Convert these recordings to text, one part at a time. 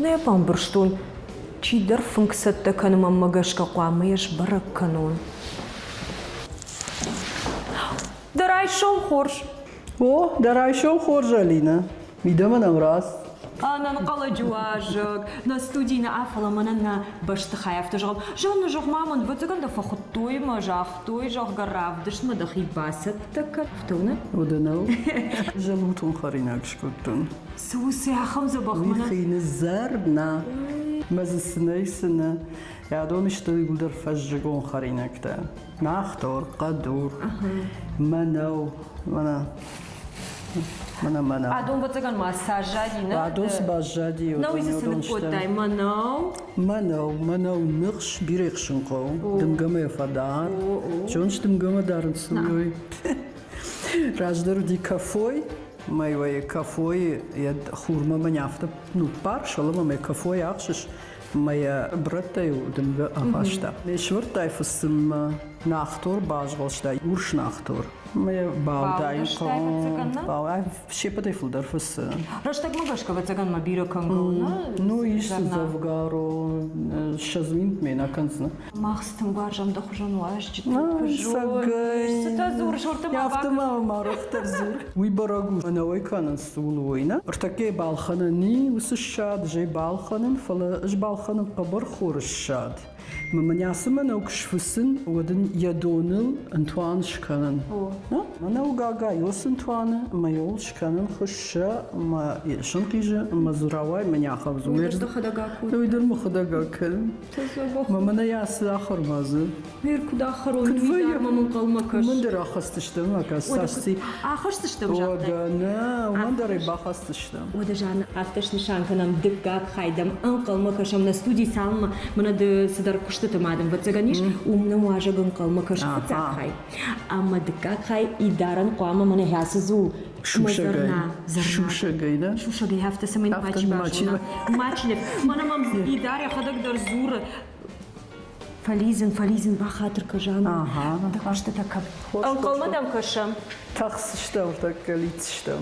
Нӕ бамбӕрстон, чидӕр фынг цӕттӕ кӕны мӕнмӕ гӕсгӕ хъуамӕ йӕ сбӕрӕг кӕнон. Дӕ райсом хорз! О, дӕ райсом хорз, Алинӕ. Мидӕмӕ нӕм рацыд. Ӕнӕнхъӕлӕджы уазӕг. Нӕ студийы нӕ, фӕлӕ мӕнӕн нӕ бӕстыхай афтӕ зӕгъӕм. Жанна, зӕгъ-ма мын, ӕвӕццӕгӕн дӕ фӕхуыдтой ӕмӕ загътой, зӕгъгӕ, равдыстмӕ дӕхи бацӕттӕ кӕн. Афтӕ у, нӕ? Уӕдӕ нӕу. Зӕлутон хӕринаг скодтон. Цы у, цы ахӕм дзӕбӕх мӕнӕ? Хины зӕрдӕ. Мӕ дзы цы нӕй, цы нӕ. Адон сты иууылдӕр фӕззыгон хӕринӕгтӕ. Нӕхтор, хъӕдур, мӕнӕу, мӕнӕ мӕнӕ мӕнӕ. Адон ӕвӕццӕгӕн ма саззади, нӕ? Адон цы баззади, Нӕу дзы цы ныккодтай? Мӕнӕу? Мӕнӕу, мӕнӕу ныхс бирӕ хсын хъӕуы. Дымгӕмӕ йӕ фӕдар. Зоныс, дымгӕмӕ дарын цы уый? Раздӕр уыди кӕфой, мӕ кӕфойы йӕ хурмӕ мӕн афтӕ ныппар, фӕлӕ мӕ кӕфой ахсыс, Мӕ йӕ брӕттӕ-иу дымгӕ ахаста. Ме свӕрдтай фыссынмӕ нӕхтор базгъӕлста, урс нӕхтор. Мӕ йӕ баудай се ппӕтӕй фылдӕр фыссы. Рӕстӕгмӕ гӕсгӕ, ӕвӕццӕгӕн мӕ бирӕ кӕнгӕ у, нӕ? Ну, ис дзӕвгар, 20 минутмӕ нӕ кӕндзынӕ. Мах цы тынг уарзӕм дӕ хуызӕн уазджыты, куы Цытӕ дзурыс, ортӕ ма Афтӕ ма ма рохдӕр дзур. Уый бӕрӕг у, ӕнӕуӕй кӕнынц дзул уый, нӕ? Ӕртӕккӕ балхӕнӕн и уыцы ссад, зӕй балхӕнын, фӕлӕ ӕз балхӕнын хъӕбӕрхоры ссад. Мӕ мӕнӕ ацы мӕнӕу куы сфыцын, уӕд ын йӕ доныл ӕнтуан скӕнын. Мӕнӕу гага йос ӕнтуаны, ӕмӕ йыл скӕнын хуыссӕ, ӕмӕ сӕнхъизы, ӕмӕ дзы рауайы мӕнӕ ахӕм дзул. Уый дӕр дӕхӕдӕг акодтай? Уый дӕр мӕхӕдӕг акӕнын. Мӕ мӕнӕ ацы ахуырмӕ дзы. Ныр куыд ахӕрон, уый дӕр мӕм ӕнхъӕлмӕ кӕс. Уымӕн дӕр ахӕсдзыстӕм, акӕс, Ахӕсдзыстӕм, загътай? Уӕдӕ нӕ, уымӕн дӕр ӕй бахӕсдзыстӕм. Уӕдӕ, Жанна, афтӕ снысан кӕнӕм дыккаг хай дӕм ӕнхъӕлмӕ кӕсӕм нӕ студийы цалынмӕ мӕнӕ ды цыдӕр куыстыты ма дӕм ӕвӕццӕгӕн ис, уым нӕм уазӕг ӕнхъӕлмӕ кӕсы фыццаг хай. Ӕмӕ дыккаг хай идарӕн хъуамӕ мӕнӕ ацы дзул Сусӕгӕй. Сусӕгӕй, нӕ? Сусӕгӕй афтӕ цӕмӕй мачи базона. Мачи. Мӕнӕ мӕм Идар йӕхӕдӕг дӕр дзуры. Фӕлидзын, фӕлидзын, бахатыр кӕ, Жанна. Дӕ куыстытӕ кӕм? Ӕнхъӕлмӕ дӕм кӕсӕм. Тӕхдзыстӕм, тӕккӕ лидздзыстӕм.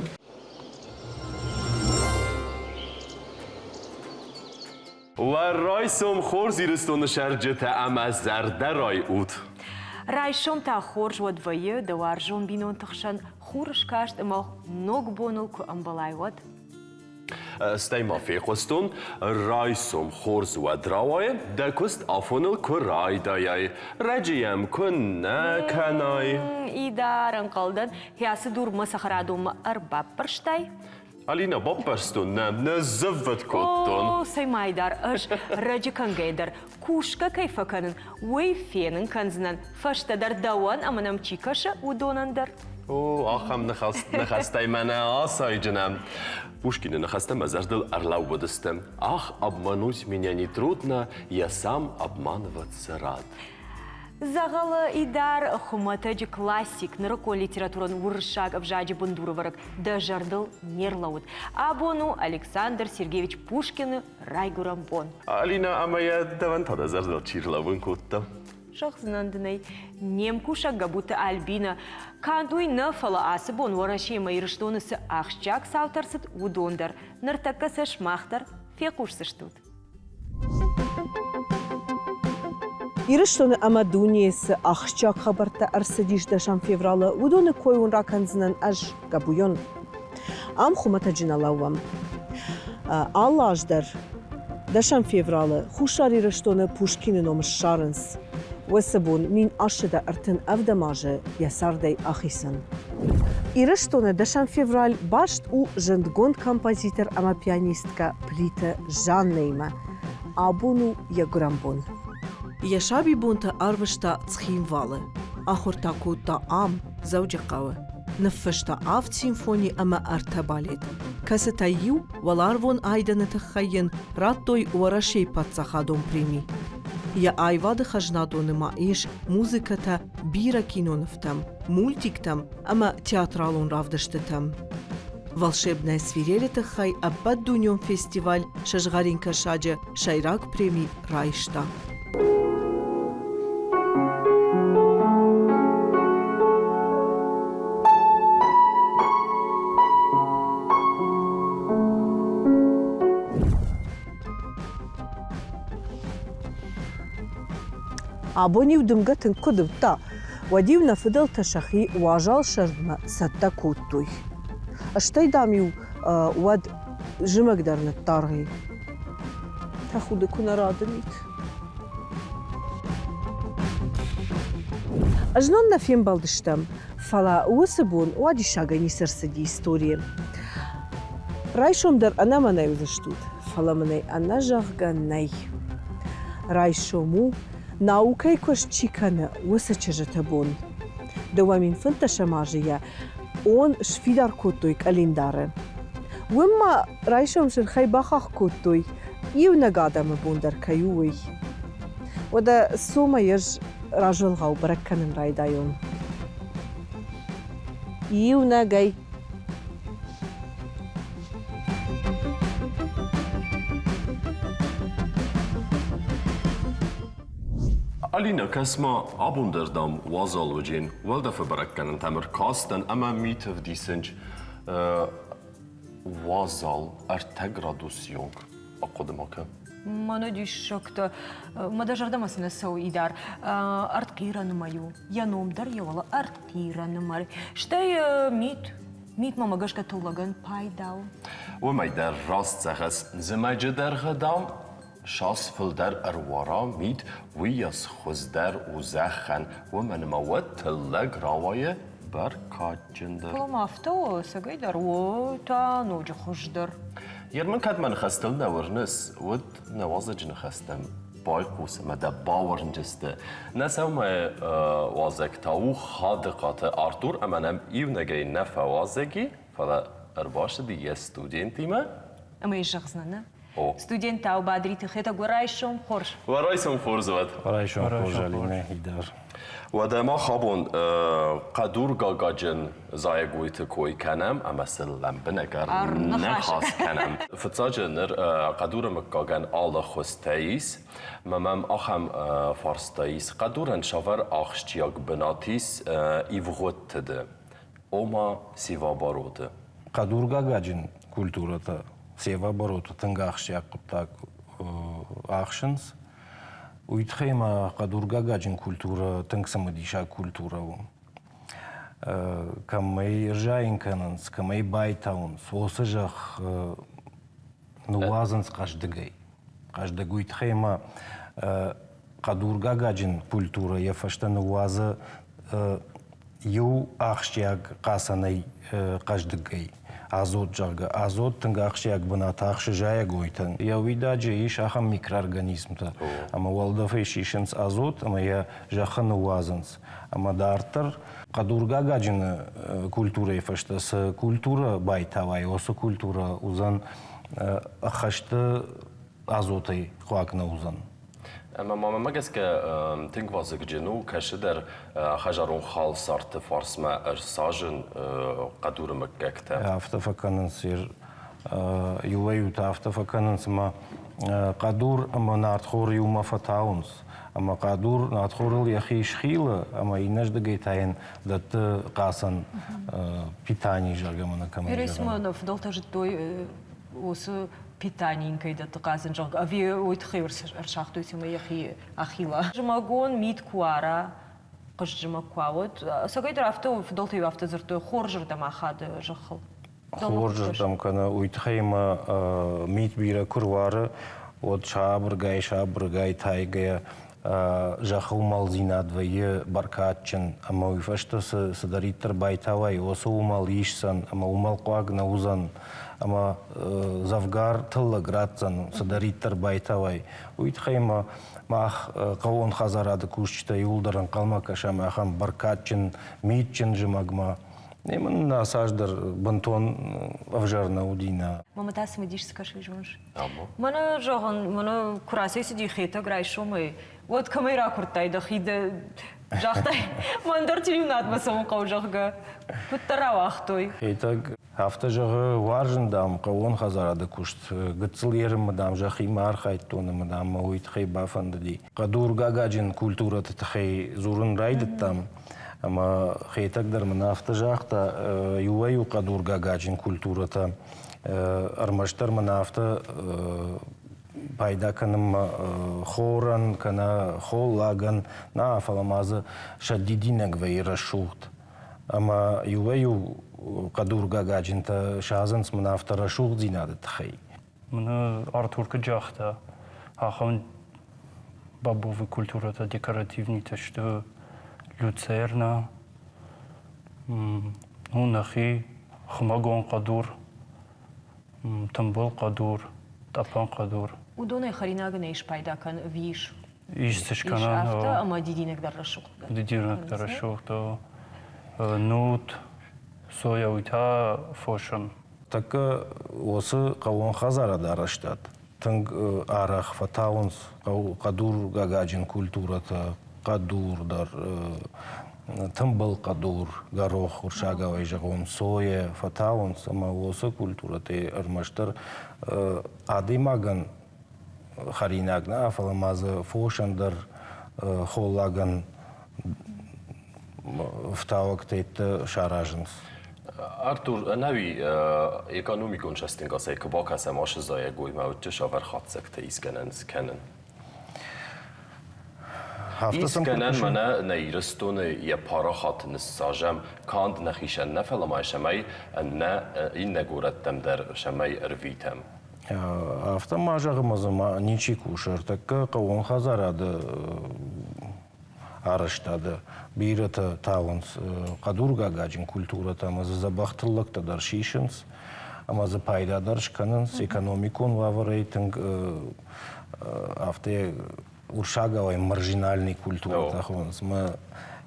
Уӕ райсом хорз Ирыстоны сӕрджытӕ ӕмӕ зӕрдӕрай ут! Райсом та хорз уӕд вӕййы дӕ уарзон бинонты хсӕн хур скаст ӕмӕ ног боныл куы ӕмбӕлай, уӕд. Стӕй ма фехъуыстон, райсом хорз уӕд рауайы, дӕ куыст афоныл куы райдайай, раджы йӕм куы нӕ кӕнай. Идар, ӕнхъӕлдӕн, ацы дур мӕ цӕхӕрадонмӕ ӕрбаппӕрстай? Алина, баппӕрстон нӕ, ныззыввытт кодтон. О, цӕмӕй дӕр ӕз раджы кӕнгӕйӕ дӕр кусгӕ кӕй фӕкӕнын, уый фенын кӕндзынӕн фӕстӕдӕр дӕуӕн ӕмӕ нӕм чи кӕсы, уыдонӕн дӕр. О, ахӕм ныхӕстӕй мӕнӕ асайджынӕн. Пушкины ныхӕстӕ мӕ зӕрдыл ӕрлӕууыдысты. Ах, обмануть меня не трудно, я сам обманываться рад. Дзӕгъӕлы Идар хуымӕтӕджы классик, нырыккон литературон уырыссаг ӕвзаджы бындурӕвӕрӕг дӕ зӕрдыл не рлӕууыд. Абон у Александр Сергеевич Пушкины райгуырӕн бон. Алинӕ ӕмӕ йӕ дӕуӕн та дӕ зӕрдыл чи рлӕууын кодта? Зӕгъдзынӕн дын ӕй, не мкусӕг Гӕбуты Альбинӕ канд уый нӕ, фӕлӕ ацы бон Уӕрӕсе ӕмӕ Ирыстоны цы ахсджиаг цаутӕ ӕрцыд, уыдон дӕр. Ныртӕккӕ сӕ сымах дӕр фехъусдзыстут. Ирыстоны ӕмӕ дунейы цы ахсджиаг хабӕрттӕ ӕрцыдис дӕсӕм февралы, уыдоны кой уын ракӕндзынӕн ӕз, Гӕбуйон. Ам хуымӕтӕджы нӕ лӕууӕм. Алы аз дӕр дӕсӕм февралы Хуссар Ирыстоны Пушкины ном ссарынц. Уыцы бон 1837 азы йӕ цардӕй ахицӕн. Ирыстоны дӕсӕм февраль баст у зындгонд композитор ӕмӕ пианисткӕ Плиты Жаннӕимӕ. Абон у йӕ гуырӕнбон. Йӕ сабибонтӕ ӕрвыста Цхинвалы. Ахуыр та кодта ам, Дзӕуджыхъӕуы. Ныффыста авд симфони ӕмӕ ӕртӕ балеты. кӕцытӕй иу уӕларвон айдӕны тыххӕй йын радтой Уӕрӕсейы паддзахадон преми. Йӕ аивады хӕзнадоны ма ис музыкӕтӕ бирӕ кинонывтӕм, мультиктӕм ӕмӕ театралон равдыстытӕм. Волшебная свирель-ы тыххӕй ӕппӕтдунеон фестиваль Сызгъӕрин кӕсаджы сӕйраг преми райста. Абон-иу дымгӕ тынг куы дымдта, уӕд-иу нӕ фыдӕлтӕ сӕхи уазал сӕрдмӕ цӕттӕ кодтой. Стӕй, дам-иу уӕд зымӕг дӕр ныддаргъ и. Тӕхуды куы нӕ радымид. Знон нӕ фембӕлдыстӕм, фӕлӕ уыцы бон уадиссагӕй ницы ӕрцыди историйы. Райсом дӕр ӕнӕ мӕнӕй уыдзыстут, фӕлӕ мын ӕй ӕнӕзӕгъгӕ нӕй. Райсом у, наукӕйы куыст чи кӕны, уыцы чызджыты бон. 2015 азы йӕ он сфидар кодтой къӕлиндары. Уым ма райсом сырхӕй бахахх кодтой, иунӕг адӕмы бон дӕр кӕй у, уый. Уӕдӕ цомӕй ӕз развӕлгъау бӕрӕг кӕнын райдайон. Иунӕгӕй. Алинӕ, кӕс-ма, абон дӕр, дам, уазал уыджен, уӕлдӕфы бӕрӕггӕнӕнтӕм ӕркастӕн ӕмӕ мит ӕвдисынч уазал ӕртӕ градусы онг. Ахъуыды ма кӕн. Мӕнӕ диссӕгтӕ. Мӕ дӕ зӕрдӕмӕ цы нӕ цӕуы, Идар. Ӕртхъирӕны мӕй у. Йӕ ном дӕр йӕ уӕлӕ ӕртхъирӕны мӕй. Стӕй мит. Мит мӕмӕ гӕсгӕ тыллӕгӕн пайда у. Уымӕй дӕр раст зӕгъыс. Зымӕджы дӕргъы, дам, Сас фылдӕр ӕруара мит, уыйас хуыздӕр у зӕххӕн, уымӕн ӕмӕ уӕд тыллӕг рауайы бӕркадджындӕр. Фӕлӕ ма афтӕ у, ӕцӕгӕйдӕр у та ноджы хуыздӕр. Ерман, кӕд мӕ ныхӕстыл нӕ уырныс, уӕд нӕ уазӕджы ныхӕстӕм байхъус ӕмӕ дӕ бауырнджысты. Нӕ сӕумӕ уазӕг та у Хадыхъаты Артур ӕмӕ нӕм иунӕгӕй нӕ фӕуазӕг и, фӕлӕ ӕрбацыди йе студентимӕ. Ӕмӕ йын зӕгъдзынӕ, нӕ? Студенттау Бадриты Хетӕг уӕ райсом хорз. Уӕ райсом хорз уӕд. Райсом хорз, Алинӕ, Идар. Уӕдӕ мах абон хъӕдургагаджын зайӕгойты кой кӕнӕм ӕмӕ сыл лӕмбынӕг ӕрныхас кӕнӕм. Фыццаджы ныр хъӕдуры мыггагӕн алы хуызтӕ ис. Мӕ мӕм ахӕм фарста ис. Хъӕдурӕн цавӕр ахсджиаг бынат ис ивгъуыдтыды? Ома севообороты. Хъӕдургагаджын культурӕтӕ севообороты тынг ахсджиаг хъуыддаг ахсынц. Уый тыххӕй ма хъӕдургагаджын культурӕ тынг цымыдисаг культурӕ у. Кӕм ӕй ӕрзайын кӕнынц, кӕм ӕй байтауынц, уыцы зӕхх ныууадзынц хъӕздыгӕй. Хъӕздыг уый тыххӕй ма хъӕдургагаджын культурӕ йӕ фӕстӕ ныууадзы иу ахсджиаг хъацӕнӕй хъӕздыгӕй азот, зӕгъгӕ. Азот тынг ахсджиаг бынат ахсы зайӕгойтӕн. Йӕ уидаджы ис ахӕм микроорганизмтӕ, ӕмӕ уӕлдӕфӕй сисынц азот ӕмӕ йӕ зӕххы ныууадзынц. Ӕмӕ дарддӕр хъӕдургагаджыны культурӕйы фӕстӕ цы культурӕ байтауай, уыцы культурӕ уыдзӕн ӕххӕсты азотӕй хъуаг нӕ уыдзӕн. Ӕмӕ ма мӕмӕ гӕсгӕ тынг вазыгджын у кӕцыдӕр хӕдзарон халсарты фарсмӕ ӕрсажын хъӕдуры мыггӕгтӕ. Афтӕ фӕкӕнынц иуӕй-иутӕ афтӕ фӕкӕнынц, ӕмӕ хъӕдур ӕмӕ нартхор иумӕ фӕтауынц. Ӕмӕ хъӕдур нартхорыл йӕхи схилы, ӕмӕ иннӕрдыгӕй та йын дӕтты хъацӕн питани, зӕгъгӕ, мӕнӕ кӕмӕн зӕгъӕм. Фыдӕлтӕ зыдтой уыцы питанин кӕй дӕтты хъазын, зӕгъгӕ, ӕви уый тыххӕй ӕрсагътой, цӕмӕй йӕхи ахила. Зымӕгон мит куы уара, хъызт зымӕг куы уа, уӕд ӕцӕгӕйдӕр афтӕ фыдӕлтӕ-иу афтӕ дзырдтой, хорзырдӕм ахады зӕххыл. Хорзырдӕм кӕны, уый тыххӕй ӕмӕ мит бирӕ куы руары, уӕд сабыргай-сабыргай тайгӕйӕ зӕххы уымӕлдзинад вӕййы бӕркадджын, ӕмӕ уый фӕстӕ цыдӕриддӕр байтауай, уыцы уымӕл исдзӕн ӕмӕ уымӕл хъуаг нӕ уыдзӕн, ӕмӕ дзӕвгар тыллӕг ратдзӕн, цыдӕриддӕр байтауай. Уый тыххӕй ӕмӕ мах хъӕууон хӕдзарады кусджытӕ иууылдӕр ӕнхъӕлмӕ кӕсӕм ахӕм бӕркадджын, митджын зымӕгмӕ. Не мын ацы дӕр бынтон ӕвзӕр нӕ уыди нӕ. Мама та цымыдис цы кӕсы, зоныс? Мӕнӕ, зӕгъын, мӕнӕ куы рацӕйцыди Хетӕг райсомӕй, уӕд кӕмӕй ракуырдтай дӕхи дӕ загътай, мӕн дӕр телеуынадмӕ цӕуын хъӕуы, зӕгъгӕ. Куыддӕр рауагътой. Хетӕг афтӕ зӕгъы, уарзын, дам, хъӕууон хӕдзарады куыст. Гыццыл ерынмӕ, дам, зӕххимӕ архайдтон ӕмӕ, дам, мӕ уый тыххӕй бафӕндыди. Хъӕдургагаджын культурӕты тыххӕй дзурын райдыдтам. Ӕмӕ Хетӕг дӕр мын афтӕ загъта, иуӕй-иу хъӕдургагаджын культурӕтӕ ӕрмӕстдӕр мын афтӕ пайда кӕнынмӕ хорӕн кӕнӕ холлагӕн нӕ, фӕлӕ ма дзы сӕ дидинӕг вӕййы рӕсугъд. Ӕмӕ иуӕй-иу хъӕдургагаджынтӕ садзынц мын афтӕ рӕсугъддзинады тыххӕй. Мӕнӕ Артур куыд загъта, ахӕм бобовый культурӕтӕ декоративнитӕ сты люцерна, ну, нӕхи хуымӕгон хъӕдур, тымбыл хъӕдур, тъӕпӕн хъӕдур. Уыдонӕй хӕринагӕн ӕй спайда кӕн ӕви ис? Ис цы скӕнӕн. Афтӕ ӕмӕ дидинӕг дӕр рӕсугъд. Дидинӕг дӕр рӕсугъд. Нут, соя уый та фосӕн. Тӕккӕ уыцы хъӕууон хӕдзарады арӕзтад тынг арӕх фӕтауынц хъӕдургагаджын культурӕтӕ, хъӕдур дӕр, тымбыл хъӕдур, горох, уырсагауӕй зӕгъон, сойӕ фӕтауынц ӕмӕ уыцы культурӕтӕй ӕрмӕстдӕр адӕймагӕн хӕринаг нӕ, фӕлӕ ма дзы фосӕн дӕр холлагӕн ӕфтауӕгтӕ саразынц. Артур, ӕнӕуи экономикон цӕстӕнгасӕй куы бакӕсӕм ацы зайӕгоймӕ, уӕд цавӕр хатдзӕгтӕ искӕнӕн скӕнын? Искӕнӕн мӕнӕ нӕ Ирыстоны йӕ парахат ныссазӕм канд нӕхицӕн нӕ, фӕлӕ ма цӕмӕй нӕ иннӕ горӕттӕм дӕр цӕмӕй ӕрвитӕм. Афтӕ ма зӕгъы ӕмӕ дзы ма ничи кусы. Ӕртӕккӕ хъӕууон хӕдзарады арӕзтады бирӕтӕ тауынц хъӕдургагаджын культурӕтӕ ӕмӕ дзы дзӕбӕх тыллӕгтӕ дӕр сисынц ӕмӕ дзы пайда дӕр скӕнынц. Экономикон уавӕрӕй тынг афтӕ урсагауӕй маржинальный культурӕтӕ хонынц. Ӕмӕ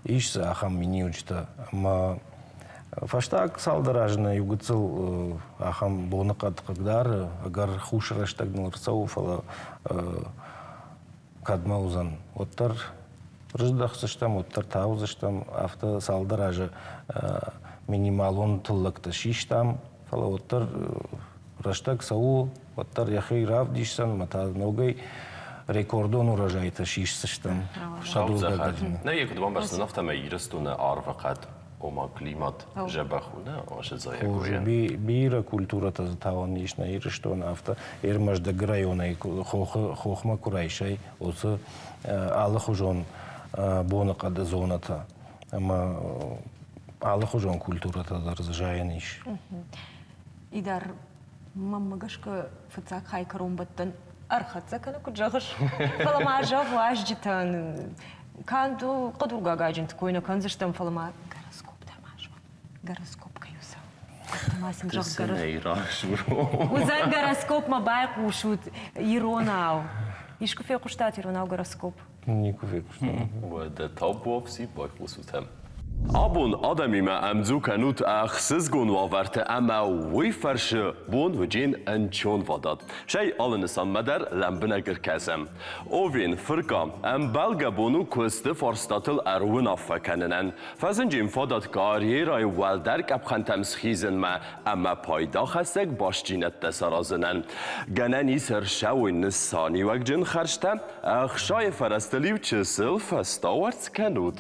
ис дзы ахӕм миниуджытӕ. Ӕмӕ фӕстаг цалдӕр азы нӕ иу гыццыл ахӕм боныхъӕд хъыгдары, ӕгӕр хус рӕстӕг ныл ӕрцӕуы, фӕлӕ кӕдмӕ уыдзӕн, уӕддӕр рыздӕхдзыстӕм, уӕддӕр таудзыстӕм. Афтӕ цалдӕр азы минималон тыллӕгтӕ систам, фӕлӕ уӕддӕр рӕстӕг цӕуы, уӕддӕр йӕхи равдисдзӕн ӕмӕ та ногӕй рекордон урожайтӕ сисдзыстӕм. Нӕ йӕ куыд бамбӕрстон, афтӕмӕй Ирыстоны арвыхъӕд, ома климат дзӕбӕх у, нӕ Хорз, бирӕ культурӕтӕ дзы тауӕн ис нӕ Ирыстоны, афтӕ Эрмӕздӕг районӕй хохмӕ куы райсай, уыцы алыхуызон боныхъӕды зонӕтӕ ӕмӕ алыхуызон культурӕтӕ дӕр дзы зайӕн ис. Идар, мӕнмӕ гӕсгӕ, фыццаг хай кӕронбӕттӕн ӕрхӕццӕ кӕны, куыд зӕгъыс. Фӕлӕ ма зӕгъ уазджытӕн, канд хъӕдургагаджынты кой нӕ кӕндзыстӕм, фӕлӕ ма гороскоп дӕр ма зон. Гороскоп кӕй у Ма сын зӕгъ Уыдзӕн гороскопмӕ байхъусут иронау. Искуы фехъуыстат иронау гороскоп? Никуы фехъуыстон. Уӕдӕ табуафси байхъусут ӕм. Абон адӕмимӕ ӕмдзу кӕнут ӕхсызгон уавӕрты ӕмӕ уый фӕрсы бон уыджен ӕнцонвадат. Сӕй алы нысанмӕ дӕр лӕмбынӕг ӕркӕсӕм. Овен, фырка, ӕмбӕлгӕ бон у куысты фарстатыл ӕруынаффӕ кӕнынӕн. Фӕзынджын фадат карьерӕйы уӕлдӕр къӕпхӕнтӕм схизынмӕ ӕмӕ пайдахӕссӕг бастдзинӕдтӕ саразынӕн. Гӕнӕн ис ӕрцӕуой нысаниуӕгджын хӕрзтӕ, ӕхсайы фӕрӕзтыл-иу чысыл фӕстауӕрц кӕнут.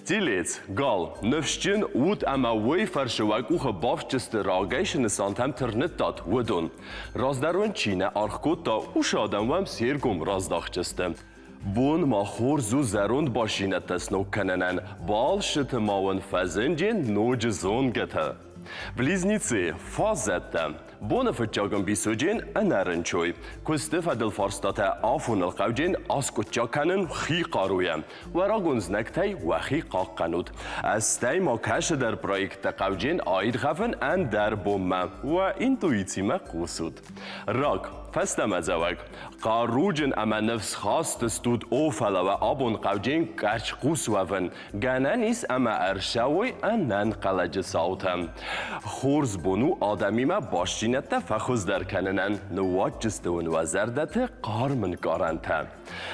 Телец, гал, ныфсджын ут ӕмӕ уый фӕрсы уӕ къухы бафтджысты рагӕй цы нысантӕм тырныдтат, уыдон. Раздӕр уын чи нӕ аргъ кодта, уыцы адӕм уӕм се ргом раздахджысты. Бон ма хорз у зӕронд башинӕтӕ сног кӕнынӕн, балсыты ма уын фӕзынди ноджы зонгӕтӕ. Близнецы, фаззӕттӕ. Боны фыццаг ӕмбисоджын ӕнӕрынчой. Куысты фӕдыл фарстатӕ афоныл хъауджын аскъуыддзаг кӕнын хи хъаруйӕ. Уӕ рагон знӕгтӕй уӕхи хъахъхъӕнут. Стӕй ма кӕцыдӕр проекттӕ хъауджын аиргъӕвын ӕндӕр бонмӕ. Уӕ интуицимӕ хъусут. Рак, фӕстӕмӕдзӕуӕг. Хъаруджын ӕмӕ ныфсхаст стут, о, фӕлӕ уӕ абон хъауджын къӕрцхъус уӕвын. Гӕнӕн ис ӕмӕ ӕрцӕуой ӕнӕнхъӕлӕджы цаутӕ. Хорз бон у адӕмимӕ бастдзинӕдтӕ фӕхуыздӕр кӕнынӕн, ныууадздзысты уын уӕ зӕрдӕты хъарм ӕнкъарӕнтӕ.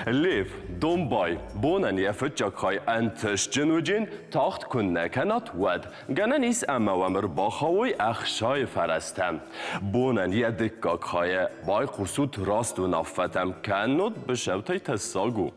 Лев, домбай, бонӕн йӕ фыццаг хай ӕнтыстджын уыджын тагъд куы нӕ кӕнат, уӕд гӕнӕн ис ӕмӕ уӕм ӕрбахауой ӕхсайы фӕрӕзтӕ. Бонӕн йӕ дыккаг хайы байхъусут раст уынаффӕтӕм, кӕннод быцӕутӕй тӕссаг у.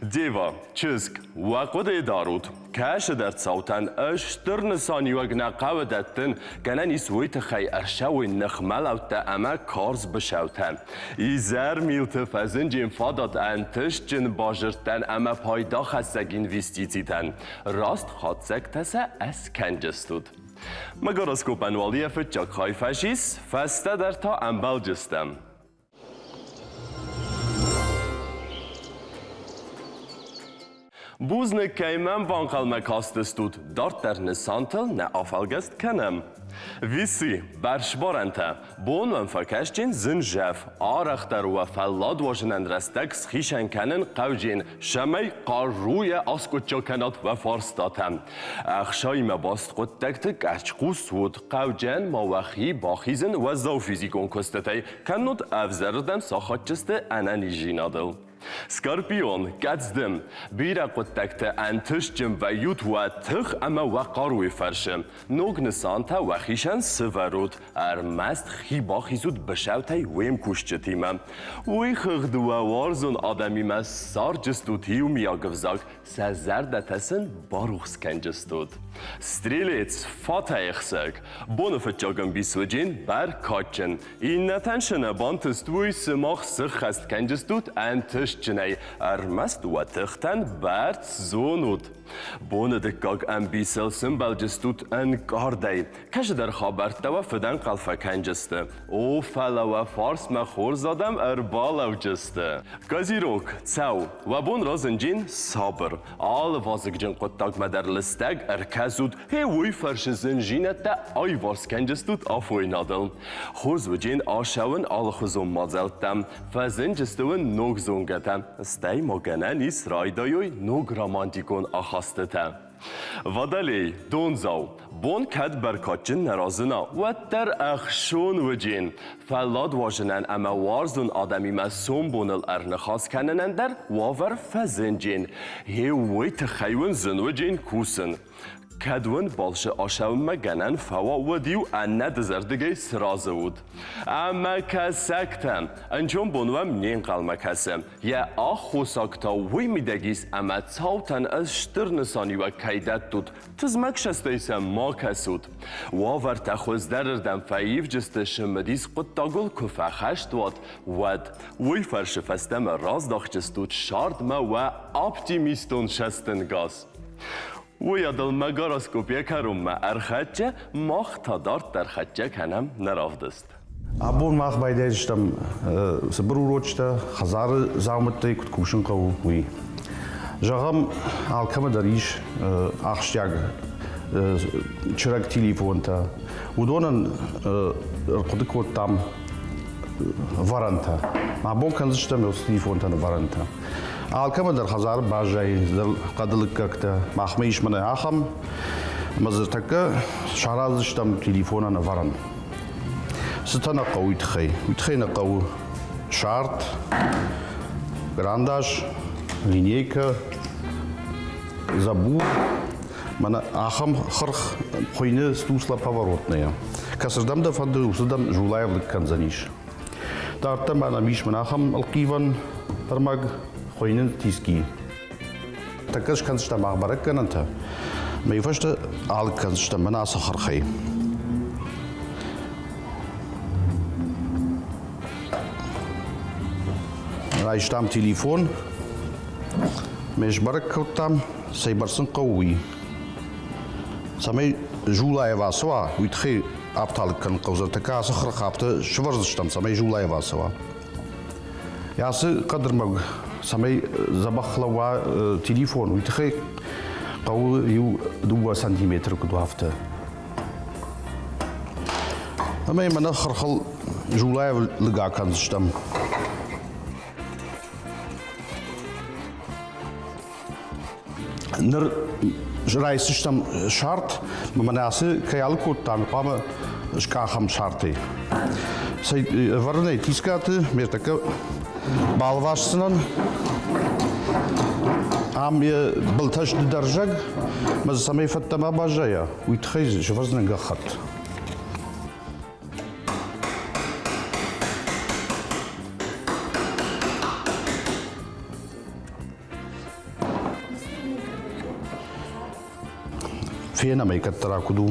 Дева, чызг, уӕ хъуыдыйы дарут, кӕцыдӕр цаутӕн стыр нысаниуӕг нӕ хъӕуы дӕттын, гӕнӕн ис уый тыххӕй ӕрцӕуой ныхмӕлӕудтӕ ӕмӕ карз быцӕутӕ. Изӕрмилты фӕзынджын фадат ӕнтыстджын базырдтӕн ӕмӕ пайдахӕссӕг инвестицитӕн. Раст хатдзӕгтӕ сӕ ӕскӕнджыстут. Мӕ гороскопӕн уал йӕ фыццаг хай фӕсис, фӕстӕдӕр та ӕмбӕлджыстӕм. Бузныг, кӕй мӕм банхъӕлмӕ кастыстут, дарддӕр нысантыл нӕ афӕлгӕст кӕнӕм. Висы, бӕрзбарӕнтӕ, бон уӕм фӕкӕсджын зын зӕф, арӕхдӕр уӕ фӕллад уазынӕн рӕстӕг схицӕн кӕнын хъӕуджын, цӕмӕй хъаруйӕ аскъуыддзаг кӕнат уӕ фарстатӕ. Ӕхсаимӕ баст хъуыддӕгты къӕрцхъус ут, хъӕуджын ма уӕхи бахизын уӕззау физикон куыстытӕй, кӕннод ӕвзӕрырдӕм сахатджысты ӕнӕниздзинадыл. Скорпион, кӕдздым, бирӕ хъуыддӕгты ӕнтыстджын вӕййут уӕ тых ӕмӕ уӕ хъаруйы фӕрцы. Ног нысантӕ уӕхицӕн сывӕрут, ӕрмӕст хи бахизут быцӕутӕй уе мкусджытимӕ. Уый хыгъд уӕ уарзон адӕмимӕ ссарджыстут иумиаг ӕвзаг, сӕ зӕрдӕтӕ сын барухс кӕнджыстут. Стрелец, фатӕйӕхсӕг, боны фыццаг ӕмбисуджын, бӕркадджын. Иннӕтӕн цы нӕ бантыст, уый сымах сыххӕст кӕнджыстут ӕнтыстджынӕй, ӕрмӕст уӕ тыхтӕн бӕрц зонут. Боны дыккаг ӕмбисыл сымбӕлджыстут ӕнкъардӕй. Кӕцыдӕр хабӕрттӕ уӕ фыдӕнхъӕл фӕкӕнджысты. О, фӕлӕ уӕ фарсмӕ хорз адӕм ӕрбалӕуджысты. Козерог, цӕу, уӕ бон разынджын сабыр. Алы вазыгджын хъуыддагмӕ дӕр лыстӕг ӕркӕсут, гъе уый фӕрсы зынзинӕдтӕ аиварс кӕнджыстут афойнадыл. Хорз уыджын ацӕуын алыхуызон мадзӕлттӕм, фӕзынджысты уын ног зонгӕтӕ, стӕй ма гӕнӕн ис райдайой ног романтикон ахастытӕ. Водолей, дондзау, бон кӕд бӕркадджын нӕ разына, уӕддӕр ӕхсон уыджын. Фӕллад уарзынӕн ӕмӕ уарзон адӕмимӕ сомбоныл ӕрныхас кӕнынӕн дӕр уавӕр фӕзынджын. Гъе уый тыххӕй уын зын уыджын кусын. Кӕд уын балцы ацӕуынмӕ гӕнӕн фӕуа, уӕд-иу ӕнӕдызӕрдыгӕй сразы ут. Ӕмӕ кӕсӕгтӕ, ӕнцон бон уӕм не нхъӕлмӕ кӕсы. Йӕ аххосаг та уый мидӕг ис, ӕмӕ цаутӕн ӕз стыр нысаниуӕг кӕй дӕттут, тызмӕг сӕстӕй сӕм ма кӕсут. Уавӕртӕ хуыздӕрырдӕм фӕивджысты цымыдис хъуыддагыл куы фӕхӕст уат, уӕд. Уый фӕрцы фӕстӕмӕ раздахджыстут сӕрдмӕ уӕ оптимистон цӕстӕнгас. Уыйадыл мӕ гороскоп йӕ кӕронмӕ ӕрхӕццӕ, мах та дарддӕр хӕццӕ кӕнӕм нӕ равдыст. Абон мах байдайдзыстӕм цыбыр урочытӕ, хӕдзары дзаумӕттӕй куыд кусын хъӕуы, уый. Зӕгъӕм, алкӕмӕ дӕр ис ахсджиаг чырӕг телефонтӕ. Уыдонӕн ӕрхъуыды кодтам вӕрӕнтӕ. Абон кӕндзыстӕм телефонтӕн вӕрӕнтӕ. Алкӕмӕ дӕр хӕдзары баззайы хъӕды лыггӕгтӕ. Махмӕ ис мӕнӕ ахӕм, ӕмӕ дзы тӕккӕ сараздзыстӕм телефонӕн ӕвӕрӕн. Цытӕ нӕ хъӕуы уый тыххӕй? Уый тыххӕй нӕ хъӕуы сарт, грандаш, линейкӕ, забур, мӕнӕ ахӕм хырх хуыйны стусла поворотная. Кӕцырдӕм дӕ фӕнды, уыцырдӕм зулаив лыг кӕндзӕнис. Дарддӕр ма нӕм ис мӕнӕ ахӕм ӕлхъивӕн ӕрмӕг, хуыйны тиски. Тӕккӕ скӕндзыстӕм мах бӕрӕггӕнӕнтӕ, мӕйы фӕстӕ алыг кӕндзыстӕм мӕнӕ ацы хырхӕй. Райстам телефон, ме сбӕрӕг кодтам, цӕйбӕрц ын хъӕуы, уый. Цӕмӕй Зулаев ацӕуа, уый тыххӕй афтӕ алыг кӕнын хъӕудзӕн, тӕккӕ ацы хырх афтӕ сывӕрдзыстӕм, цӕмӕй зулаив ацӕуа. Ацы хъӕдырмӕг, цӕмӕй дзӕбӕх лӕууа телефон, уый тыххӕй хъӕуы иу дыууӕ сантиметры куыд уа, афтӕ. Ӕмӕ йӕ мӕнӕ хырхыл зулаив лыг акӕндзыстӕм. Ныр райсдзыстӕм сарт, мӕнӕ ацы кӕй алыг кодтам, хъуамӕ скъахӕм сартӕй. Цӕй, ӕвӕрынӕй тискаты ме ртӕккӕ балвасдзынӕн. Ам йӕ былтӕ сты дӕрзӕг, мӕ дзы цӕмӕй фӕдтӕ ма баззайа, уый тыххӕй сӕвӕрдзынӕн гӕххӕтт. Фенӕм ӕй кӕддӕра куыд у.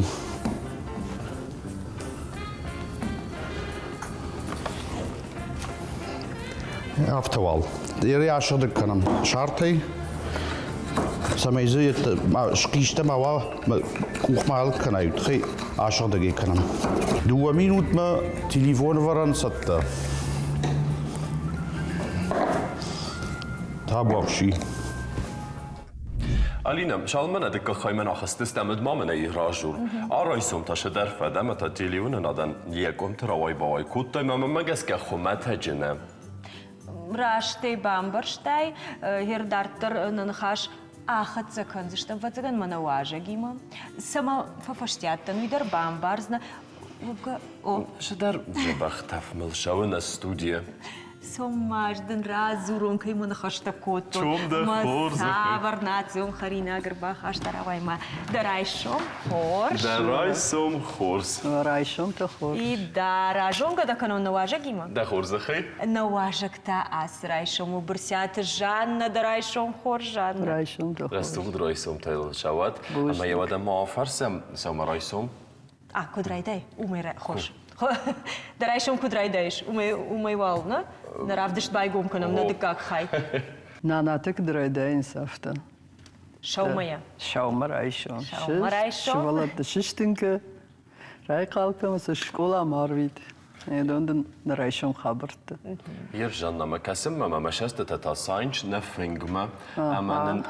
Афтӕ уал. Йӕ асыгъдӕг кӕнӕм сартӕй, цӕмӕй дзы схъистӕ ма уа, къух ма алыг кӕнай, тыххӕй асыгъдӕг ӕй кӕнӕм. Дыууӕ минутмӕ телефонвӕрӕн цӕттӕ. Табуафси. Алина, цалынмӕ нӕ дыккаг хаймӕ ахызтыстӕм, уӕд ма мын ӕй разур. Арайсом та сӕдӕр фӕд ӕмӕ та телеуынынадӕн йӕ къуымты рауай-бауай кодтай, ӕмӕ мӕнмӕ гӕсгӕ хуымӕтӕджы нӕ. Раст ӕй бамбӕрстай, гъер дарддӕр нӕ ныхас ахӕццӕ кӕндзыстӕм, ӕвӕццӕгӕн мӕнӕ уазӕгимӕ. Цӕмӕ фӕфӕстиат дӕн, уый дӕр бамбардзынӕ. Уӕвгӕ, о. Цыдӕр дзӕбӕх тӕф мыл цӕуы нӕ студийӕ. Цом-ма, ӕз дын радзурон, кӕй мӕ ныхӕстӕ кодтон. Цом дӕ хорзӕхӕй. Цавӕр национ хӕринаг ӕрбахаста рауай-ма. Дӕ райсом хорз. Дӕ райсом хорз. Райсомтӕ хорз. И дӕ разонгӕ дӕ кӕнон нӕ уазӕгимӕ? Дӕ хорзӕхӕй. Нӕ уазӕг та ацы райсом у Бырсиаты Жаннӕ. Дӕ райсом хорз, Жаннӕ. Райсомтӕ хорз. Рӕсугъд райсомтӕ йыл сауат. Ӕмӕ йӕ уӕдӕ ма афӕрсӕм сӕумӕрайсом. А, куыд райдай, уымӕй хорз. Дӕ райсом куыд райдаис, уымӕй, уымӕй уал нӕ? Нӕ равдыст байгом кӕнӕм нӕ дыккаг хай. Нанатӕ куыд райдайынц, афтӕ. Сӕумӕйӕ. Сӕумӕрайсом. Сӕумӕрайсом. Сывӕллӕтты сыстын кӕ, райхъал кӕн сӕ скъоламӕ арвит. Уыдон дын нӕ райсом хабӕрттӕ. Йе Жаннамӕ кӕсынмӕ мӕ мӕ цӕстытӕ та сайынц нӕ фынгмӕ, ӕмӕ нын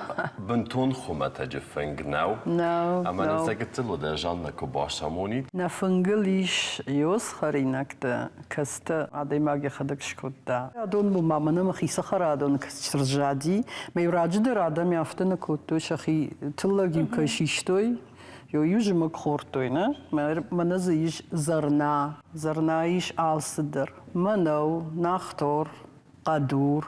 бынтон хуымӕтӕджы фынг нӕу. Нӕу, Ӕмӕ нын сӕ гыццыл уыд Жаннӕ куы бацамонид. Нӕ фынгыл ис ёс хӕринӕгтӕ, кӕцытӕ адӕймаг йӕхӕдӕг скодта. Адон ма мӕнӕ мӕхи цӕхӕрадон сырзади. Мӕ раджы дӕр адӕм афтӕ нӕ кодтой, сӕхи тыллӕг-иу кӕй систой, Иу зымӕг хордтой, нӕ? Мӕнӕ дзы ис зӕрна. Зӕрна ис алцыдӕр. Мӕнӕу, нахтор, хъӕдур,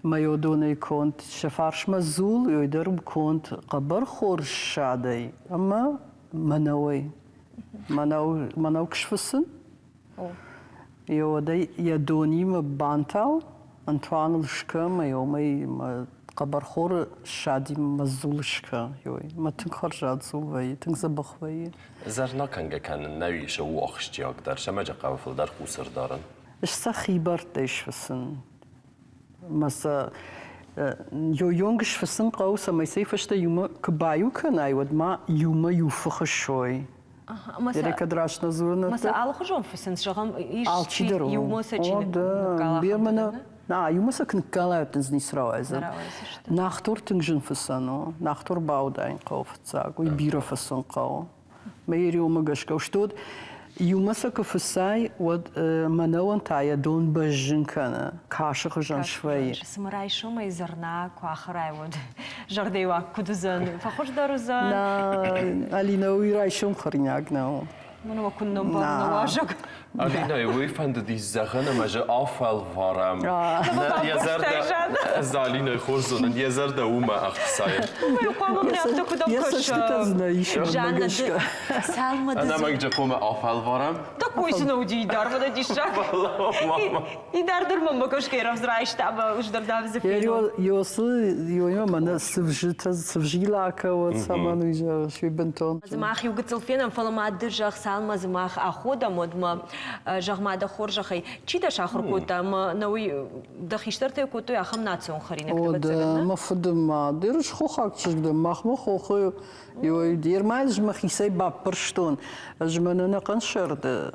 мӕйодонӕй конд. Сӕ фарсмӕ дзул, ой дӕр конд хъӕбӕр хорз ссадӕй ӕмӕ мӕнӕуӕй. Мӕнӕу, мӕнӕу куы сфыцын, Уӕдӕй йӕ донимӕ бантау, ӕнтуаныл скӕ ӕмӕ уымӕй мӕ хъӕбӕрхоры ссадимӕ мӕ дзул скӕ. Мӕ тынг хӕрзад дзул вӕййы, тынг дзӕбӕх вӕййы. Зӕрна кӕнгӕ кӕнын нӕ исы у ахсджиагдӕр, сӕмӕджы хъӕуы фылдӕр хъус ӕрдарын. Сӕ хибӕрттӕй сфыцын. Мӕ сӕ йойонг сфыцын хъӕуы, цӕмӕй сӕ фӕстӕ иумӕ куы баиу кӕнай, уӕд ма иумӕ иу фых ссой. Или кӕд раст нӕ дзурын? Ма сӕ алыхуызон фыцынц, зӕгъӕм, ис Алчидӕр иумӕ сӕ чи ныккала. На, иумӕ сӕ куы ныккалай, уӕд дын ницы рауайдзӕн. Нахтор тынг зын фыцӕн у. Нахтор баудайын хъӕуы фыццаг, уый бирӕ фыцын хъӕуы. Мӕ ериомӕ гӕсгӕ что иумӕ сӕ куы фыцай, уӕд мӕнӕуӕн та йӕ дон бӕззын кӕны, касы хуызӕн свӕййы. Цымӕ райсомӕй зӕрна куы ахӕрай, уӕд зӕрдӕйуаг куыд уыдзӕн, фӕхуыздӕр уыдзӕн? Нӕ, Алинӕ, уый райсом хӕринаг нӕу. Мӕнмӕ куыннӕ мбарын уазӕг. Алинӕ, уый фӕндыди зӕгъын ӕмӕ же афӕлварӕм. Йӕ зӕрдӕ, ӕз Алинӕйы хорз зонын, йӕ зӕрдӕ уымӕ ӕхсайы. Хъуамӕ мын афтӕ куыд Йӕ цӕстытӕ дзы нӕ исы мӕнмӕ гӕсгӕ. Ӕнӕмӕнг хъуамӕ афӕлварӕм. Такой цы нӕ уыди Идар, мӕнӕ диссаг. Идар дӕр мӕнмӕ гӕсгӕ рӕвдз райста ӕмӕ ӕз дӕр дам дзы фенон. Ёсы ёймӕ мӕнӕ цывзытӕ, цывзилакӕ уӕд цӕмӕн уый зӕгъыс, уый бынтон. Дзы мах иу гыццыл фенӕм, фӕлӕ ма ды зӕгъ, цалынмӕ дзы мах аходӕм, уӕдмӕ. Зӕгъ-ма дӕ хорзӕхӕй, чи дӕ сахуыр кодта ӕмӕ нӕ уый дӕ хистӕртӕ кодтой ахӕм национ хӕринӕгтӕ? О, дӕ мӕ фыды мад. Ерыс хохаг чызг дӕн, махмӕ хохы Ермӕ ӕз мӕхицӕй баппӕрстон. Ӕз мӕнӕ ӕнӕхъӕн сӕрды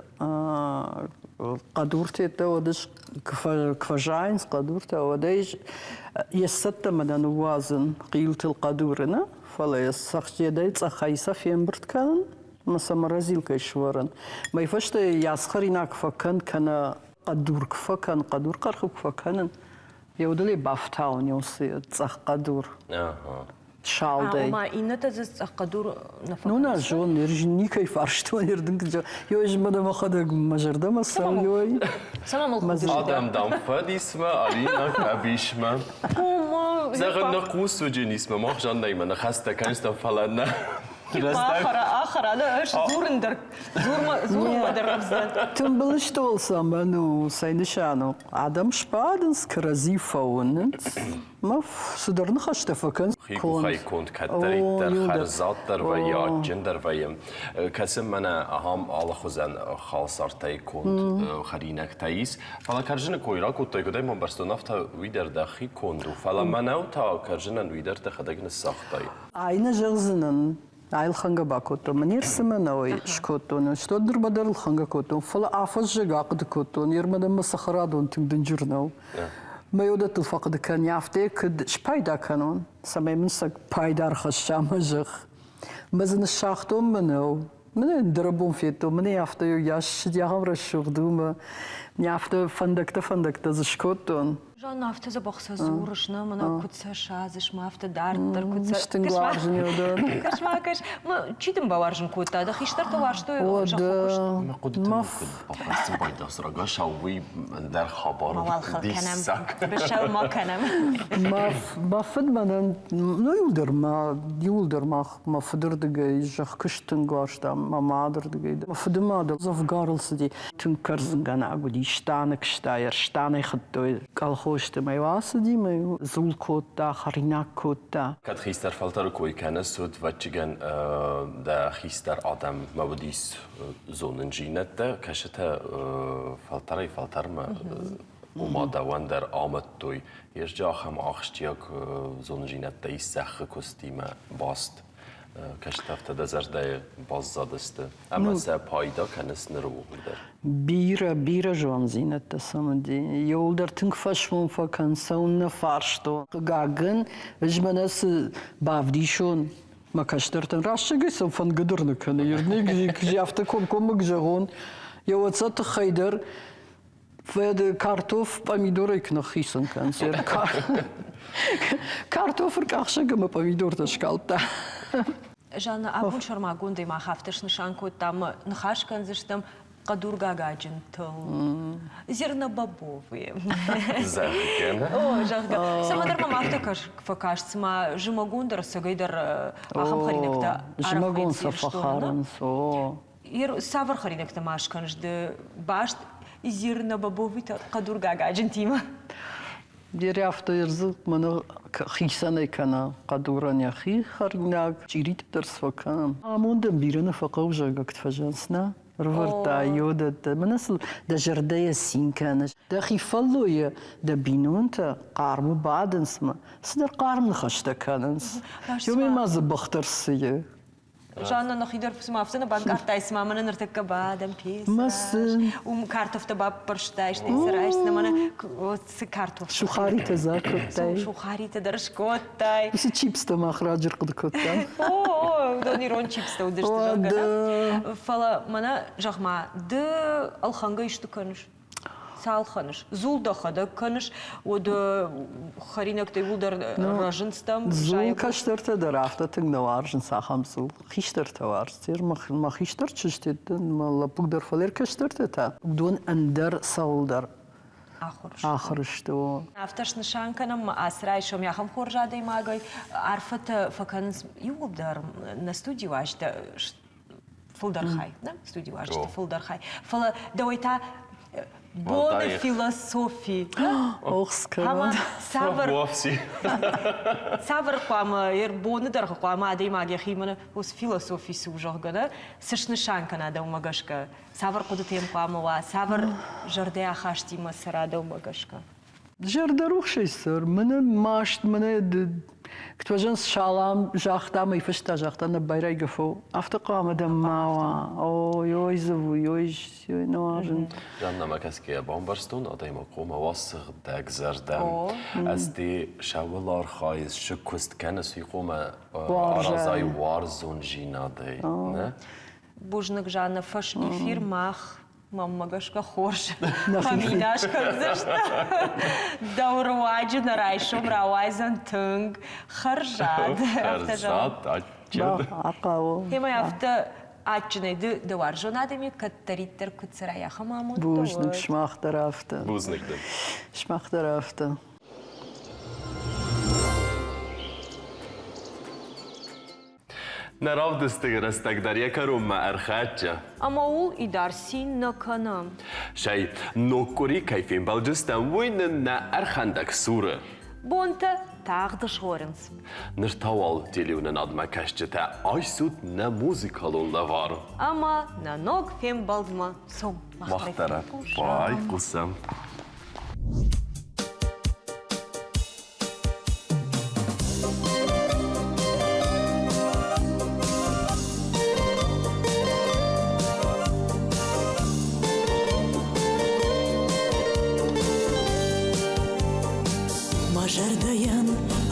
хъӕдуртӕ уӕд ӕз куы фӕзайынц хъӕдуртӕ, уӕд ӕй йе ссӕдтӕ мӕнӕ ныууадзын хъилтыл хъӕдуры, нӕ? Фӕлӕ йӕ цӕхджедӕй цъӕхӕй сӕ фембырд кӕнын ӕмӕ сӕ морозилкӕй сывӕрын. Мӕй фӕстӕ йӕ хӕринаг фӕкӕн кӕнӕ хъӕдур куы фӕкӕн, хъӕдур къӕрхыг куы фӕкӕнын, йӕ удылӕй бафтауын уыцы цъӕх хъӕдур. Салдӕй. Ома иннӕтӕ дзы цъӕх хъӕдур нӕ Ну, нӕ зон, никӕй фарстон, Ёз мӕ мӕхӕдӕг мӕ зӕрдӕмӕ цӕуй. Цӕмӕ мыл Адӕм, дам, фӕдисмӕ, Алина, къӕбисмӕ. Зӕгъын, нӕ хъус уыджынисмӕ, мах Жаннӕимӕ ныхӕстӕ кӕнстӕм, фӕлӕ нӕ Ахӕра, ахӕра, ӕз дзурын дӕр, дзурынмӕ дӕр рӕвдз дӕн. Тымбыл стъол цӕмӕн у, цӕй нысан у? Адӕм сбадынц, кӕрӕдзи фӕуынынц, мӕ цыдӕр ныхӕстӕ фӕкӕн. Хи къухӕй конд кӕддӕриддӕр хӕрзаддӕр вӕййы, адджындӕр вӕййы. Кӕцы мӕнӕ ахӕм алыхуызӕн халсартӕй конд хӕринӕгтӕ ис. Фӕлӕ кӕрдзыны кой ракодтай, куыдӕй ма бӕрстон, афтӕ уый дӕр дӕхи конд у. Фӕлӕ мӕнӕу та кӕрдзынӕн уый дӕр дӕхӕдӕг ныссагътай. Ай нӕ зӕгъдзынӕн, ай ӕлхӕнгӕ бакодтон. Мӕ не рцымӕ нӕуӕй скодтон. Что нырмӕ дӕр ӕлхӕнгӕ кодтон, фӕлӕ афӕззӕг ахъуыды кодтон, ермӕ дӕм мӕ цӕхӕрадон тынг дынджыр нӕу. Мӕ уыдӕттыл фӕхъуыды кӕн, афтӕ куыд спайда кӕнон, цӕмӕй мын сӕ пайда ӕрхӕсса мӕ зӕхх. Мӕ дзы ныссагътон мӕнӕу. Мӕнӕ ӕндӕрӕбон федтон, мӕнӕ афтӕ йас ссыди ахӕм рӕсугъд у мӕ афтӕ фӕндӕгтӕ-фӕндӕгтӕ дзы скодтон. Жанна, афтӕ дзӕбӕх сӕ дзурыс, нӕ мӕнӕ куыд сӕ садзыс, ма афтӕ дарддӕр куыд сӕ... Стынг уарзын уыдон. Кӕс ма, кӕс. Чи дын бауарзын кодта? Дӕ хистӕртӕ уарзтой зӕххы куыст? Мӕ хъуыдыты куыд бахӕцын байдӕхс рагацау, уый ӕндӕр хабар Мауал хыл кӕнӕм, быцӕу ма кӕнӕм. Мӕ фыд мӕнӕн, ну иуылдӕр мӕ, иуылдӕр мах мӕ фыдырдыгӕй зӕхкуыст тынг уарзта, мӕ мадырдыгӕй. Мӕ фыды мад дзӕвгар ыл цыди. Тынг кӕрдзынгӕнӕг уыди, станы куыста, станӕй хуыдтой колхозты. Мӕ-иу ацыди, мӕ-иу дзул кодта, хӕринаг кодта. Кӕд хистӕр фӕлтӕры кой кӕныс, уӕд, ӕвӕццӕгӕн, дӕ хистӕр адӕммӕ уыдис зонындзинӕдтӕ, кӕсытӕ фӕлтӕрӕй-фӕлтӕрмӕ ома дӕуӕн дӕр амыдтой. Езджы ахӕм ахсджиаг зонындзинӕдтӕ ис зӕххы куыстимӕ баст. Кӕстӕртӕ дӕ зӕрдӕйы баззадысты ӕмӕ сӕ пайда кӕныс ныры онг дӕр. Бирӕ, бирӕ зондзинӕдтӕ сӕм уыди. Иуылдӕр тынг фӕсмон фӕкӕн, цӕуыннӕ фарстон. Хъыгагӕн, ӕз мӕнӕ цы бавдисон мӕ кӕстӕртӕн, рӕстӕгӕй сӕм фӕнгыдыр нӕ кӕны. Афтӕ комкоммӕ куы зӕгъон, йӕ уӕд сӕ тыххӕй дӕр Картоф пъамидорӕй куы ныххицӕн кӕнынц. Картоф ӕркъахсӕг ӕмӕ пъамидортӕ скалдта. Жанна, абон сӕрмагондӕй мах афтӕ снысан кодтам, ныхас кӕндзыстӕм хъӕдургагаджынтыл, зернобобовые. Зӕгъгӕ. О, зӕгъгӕ. Цӕмӕдӕр мӕм афтӕ фӕкаст, цыма зымӕгон дӕр ӕцӕгӕйдӕр ахӕм хӕринӕгтӕ Зымӕгон сӕ фӕхӕрынц, о. Цавӕр хӕринӕгтӕ ма скӕныс ды баст зернобобовый хъӕдургагаджынтимӕ? Бирӕ афтӕ ӕрдзы мӕнӕ хицӕнӕй кӕнӕ хъӕдурӕн йӕхи хӕринаг, чъириты дӕр сфӕкӕнӕм. Амондӕн бирӕ нӕ фӕхъӕуы зӕгӕгт фӕзӕнц, нӕ? Рывӕрдта йодӕттӕ. Мӕнӕ сыл дӕ зӕрдӕйӕ цин кӕныс. Дӕхи фӕллойӕ дӕ бинонтӕ хъармы бадынц мӕ цыдӕр хъарм ныхӕстӕ кӕнынц. Ёмӕ ма дзы бӕхдӕр цы и? Жанна, нӕхи дӕр цыма афтӕ нӕ банкъардтай, цыма мӕнӕ ныртӕккӕ бадӕм пецы уым картофтӕ баппӕрстай, стӕй цы райсдзынӕ, мӕнӕ цы картоф. Сухаритӕ дзы акодтай. Сухаритӕ дӕр скодтай. Уыцы чипстӕ мах раджы рхъуыды кодтам. О, уыдон ирон чипстӕ уыдысты, зӕгъгӕ. Фӕлӕ мӕнӕ, зӕгъ-ма, ды ӕлхӕнгӕ исты кӕныс? Цал кӕныс? Дзул дӕхӕдӕг кӕныс, уӕд хӕринӕгтӕ иууылдӕр рӕзынц дӕм? Дзул кӕстӕртӕ дӕр афтӕ тынг нӕ уарзынц ахӕм дзул. Хистӕртӕ уарзынц. Мӕ хистӕр чызджытӕ мӕ лӕппу дӕр, фӕлӕ кӕстӕртӕ та уыдон ӕндӕр цӕуылдӕр ахуыр сты. Афтӕ снысан кӕнӕм ацы райсом ахӕм хорз адӕймагӕй арфӕтӕ фӕкӕнынц иууылдӕр нӕ студийы уазджытӕ фылдӕр хай, нӕ студийы уазджыты фылдӕр хай. Фӕлӕ дӕуӕй та. Боны философи. Ох, скӕнӕд. Цавӕр цавӕр хъуамӕ боны дӕргъы хъуамӕ адӕймаг йӕхимӕ уыцы философи цы у, зӕгъгӕ, нӕ цы снысан кӕна дӕумӕ гӕсгӕ? Цавӕр хъуыдытӕ йӕм хъуамӕ уа, цавӕр зӕрдӕйы ахастимӕ цӕра дӕумӕ гӕсгӕ? Зӕрдӕрухсӕй цӕр, мӕнӕ маст, мӕнӕ Кто салам загъта, мӕ фӕстӕ загъта, нӕ байрайгӕ фӕу. Афтӕ хъуамӕ дӕм ма уа. Ой, ой, зывуй, ой, ой, нуазын. Жаннамӕ кӕсгӕйӕ бамбӕрстон, адӕймаг хъуамӕ уа сыгъдӕг зӕрдӕ. Ӕз де сӕуыл архайыс, шы куыст кӕныс, уый хъуамӕ аразай уарзондзинадӕй. Нӕ? Бузныг, Жанна, фӕс-эфир мах мӕнмӕ гӕсгӕ хорз фӕмидас кӕндзысты. Дӕу руаджы нӕ райсом рауайдзӕн тынг хӕрзад. Хӕрзад, адджын. Ахъӕуы. Темӕ афтӕ адджынӕй ды дӕ уарзон адӕми кӕддӕриддӕр куыд цӕрай, ахӕм амонд Бузныг, сымах дӕр афтӕ. Бузныг дын. Сымах дӕр афтӕ. Нӕ равдысты рӕстӕг дӕр йӕ кӕронмӕ ӕрхӕццӕ. Ӕмӕ ууыл идар цин нӕ кӕнӕм. Сӕй, ног къуыри кӕй фембӕлдыстӕм, уый нын нӕ ӕрхӕндӕг суры. Бонтӕ тагъд згъорынц. Ныр та уал телеуынынадмӕ кӕсджытӕ айсут нӕ музыкалон лӕвар. Ӕмӕ нӕ ног фембӕлдмӕ цом. Мах дӕр байхъусӕм. Мӕ зӕрдӕйӕн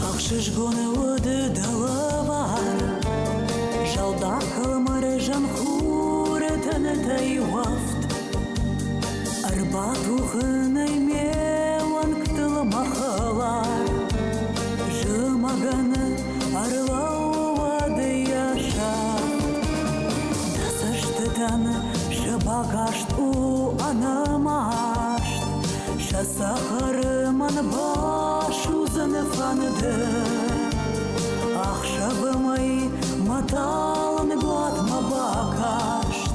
ӕхсызгон уыд дӕ лӕвар. Зӕлдаг кӕлмӕрзӕн хуры тынтӕй уӕфт. Ӕрбатухынӕй ме уӕнгтыл мӕ хӕлар. Зымӕгӕн ӕрлӕууӕд йӕ сӕфт. Дӕ цӕстытӕн сӕ бакаст у ӕнӕмаст. Сӕ цӕхӕры мӕн басудзын фӕнды. Ӕхсӕвы мӕй мӕ талынг уатмӕ бакаст.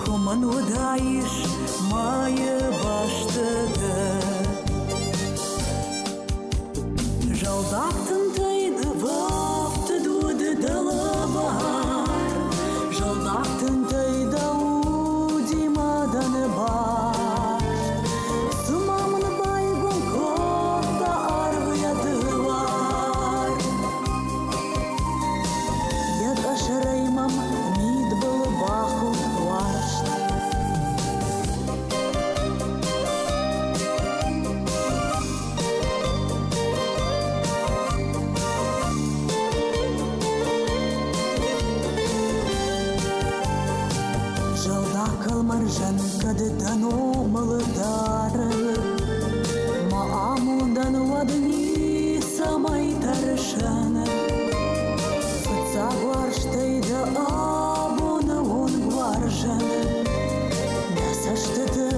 Куы мын уыдаис мӕйы бӕсты ды. Зӕлдаг тынтӕй нывӕфтыд уыд дӕ лӕвар, Зӕлдаг тынтӕй дӕ удимӕ дӕн баст. Цыма мын байгом кодта арв йӕ дуар. Йӕ къӕсӕрӕй мӕм мидбыл бахудт уарзт. Зӕлдаг кӕлмӕрзӕн кӕд дӕ номыл дары, Мӕ амондӕн уӕд ницӕмӕй тӕрсӕн. Фыццаг уарзтӕй дӕ абоны онг уарзӕн. Дӕ цӕстыты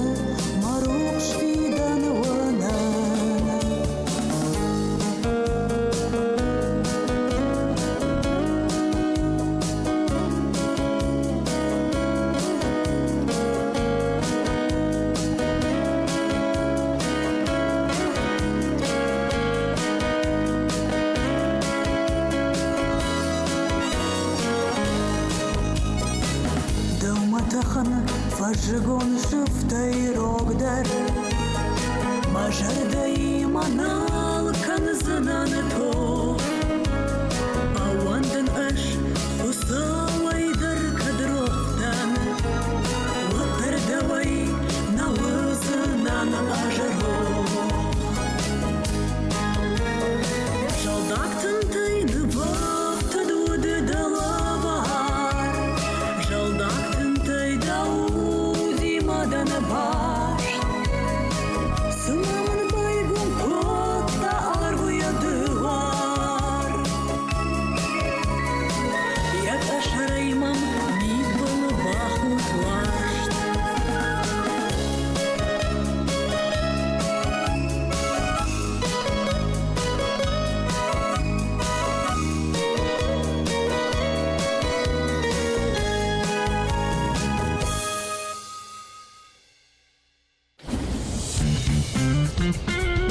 мӕ рухс фидӕн уынын. Дӕумӕ тӕхын фӕззыгон сыфтӕй рогдӕр. Мӕ зӕрдӕимӕ нал кӕндзынӕн тох. Ӕууӕндын ӕз Хуыцауӕй дӕр кӕд рох дӕн, уӕддӕр дӕуӕй нӕ уыдзынӕн ӕз рох. Зӕлдаг тынтӕй нывӕфтыд уыд дӕ лӕвар, Зӕлдаг тынтӕй дӕ удимӕ дӕн баст. Thank you.